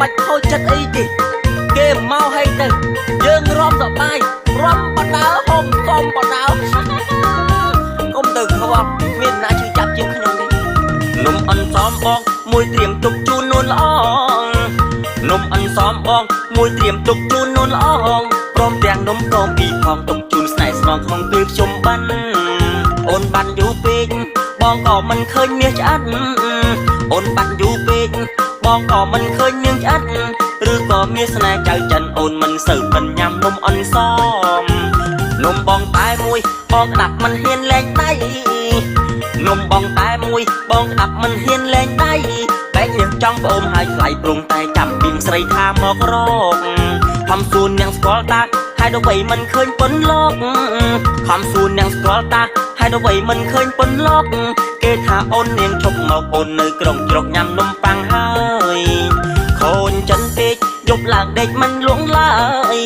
បាច់ខូចចិត្តអីទេគេមកឲ្យទៅយើងរំសប្បាយរំបដើហុំសំបដើកុំទៅខ្វល់មានណាឈឺចាប់ជាងខ្ញុំទេនំអន្សមបងមួយត្រៀមទុកជូននួនល្អងនំអន្សមបងមួយត្រៀមទុកជូននួនល្អងព្រមទាំងនំកងពីរផងទុកជូនស្នេហ៍ស្នងក្នុងពេលខ្ញុំបានអូនបានយូរពេកបងក៏មិនឃើញមាសឆ្អិនអូនបាត់យូរពេកបងក៏មិនឃើញនាងឆ្អិនឬក៏មានស្នេហ៍ចៅចិនអូនមិនសូវប៉ិនញ៉ាំនំអន្សមនំបងតែមួយបងក្តាប់មិនហ៊ានលែងដៃនំបងតែមួយបងក្តាប់មិនហ៊ានលែងដៃបែកនាងចង់ប្អូនហើយថ្លៃព្រមតែចាំពីងស្រីថាមករកខំសួននាងស្គាល់តាហើយដល់វៃមិនឃើញប៉ុនលោកខំសួននាងស្គាល់តាហើយដល់វៃមិនឃើញប៉ុនលោកគេថាអូននាងឈប់មកអូននៅក្រុងជ្រកញ៉ាំនំប៉័ងហើយខូនចិនពេកយប់ឡើងដេកមិនលួងឡើយ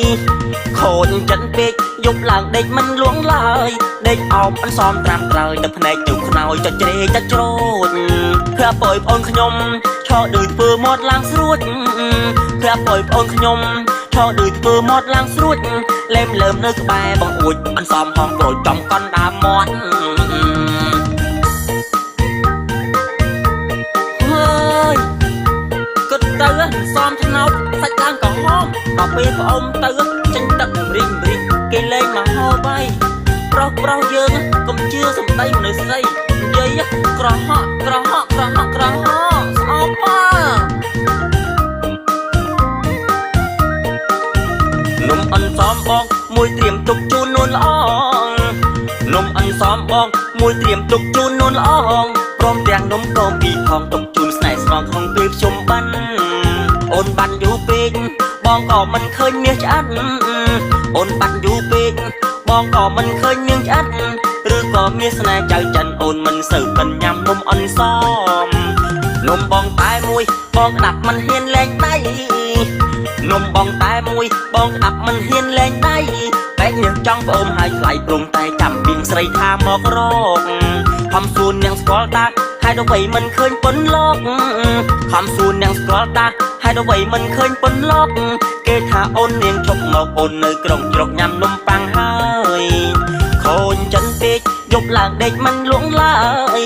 ខូនចិនពេកយប់ឡើងដេកមិនលួងឡើយដេកអោបអន្សមត្រាំត្រើយទៅភ្នែកជុកខ្នើយចជ្រេចច្រូចភ័ក្រប្អូនខ្ញុំឆោដូចធ្វើមាត់ឡើងស្រួចភ័ក្រប្អូនខ្ញុំឆោដូចធ្វើមាត់ឡើងស្រួចលែមលើមនៅក្បែរបងអួចអន្សមហងក្រូចចំកណ្ដាលមាត់ហើយគិតទៅសំឆ្នោតសាច់ឡើងក្រហមដល់ពេលប្អូនទៅចេញទឹកម្រិះម្រិះគេលែងមកហូបហើយប្រុសប្រុសយើងកុំជឿសំដីមនុស្សស្រីនិយាយក្រហកក្រហកក្រហកក្រហកស្អប់ហនំអន្សមបងមួយត្រៀមទុកជូននួនល្អងនំអន្សមបងមួយត្រៀមទុកជូននួនល្អងព្រមទាំងនំកងពីរផងទុកជូនស្នេហ៍ស្នងក្នុងពេលខ្ញុំបានអូនបានយូរពេកបងក៏មិនឃើញមាសឆ្អិនអូនបាត់យូរពេកបងក៏មិនឃើញនាងឆ្អិនឬក៏មានស្នេហ៍ចៅចិនអូនមិនសូវប៉ិនញ៉ាំនំអន្សមនំបងតែមួយបងក្តាប់មិនហ៊ានលែងដៃនំបងតែមួយបងក្តាប់មិនហ៊ានលែងដៃបែកនាងចង់ប្អូនហើយថ្លៃព្រមតែចាំពីងស្រីថាមករកខំសួននាងស្គាល់តាហើយដល់វៃមិនឃើញប៉ុនលោកខំសួននាងស្គាល់តាហើយដល់វៃមិនឃើញប៉ុនលោកគេថាអូននាងឈប់មកអូននៅក្រុងជ្រកញ៉ាំនំប៉័ងហើយខូនចិនពេកយប់ឡើងដេកមិនលួងឡើយ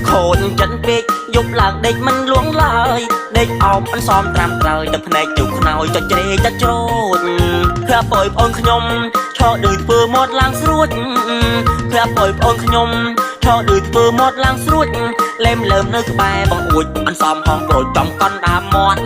ខូនចិនពេកយប់ឡើងដេកមិនលួងឡើយដេកអោបអន្សមត្រាំត្រើយទៅភ្នែកជុកខ្នើយចជ្រេចច្រូចភ័ក្រប្អូនខ្ញុំឆោដូចធ្វើមាត់ឡើងស្រួចភ័ក្រប្អូនខ្ញុំឆោដូចធ្វើមាត់ឡើងស្រួចលែមលើមនៅក្បែរបងអួចអន្សមហងក្រូចចំកណ្ដាលមាត់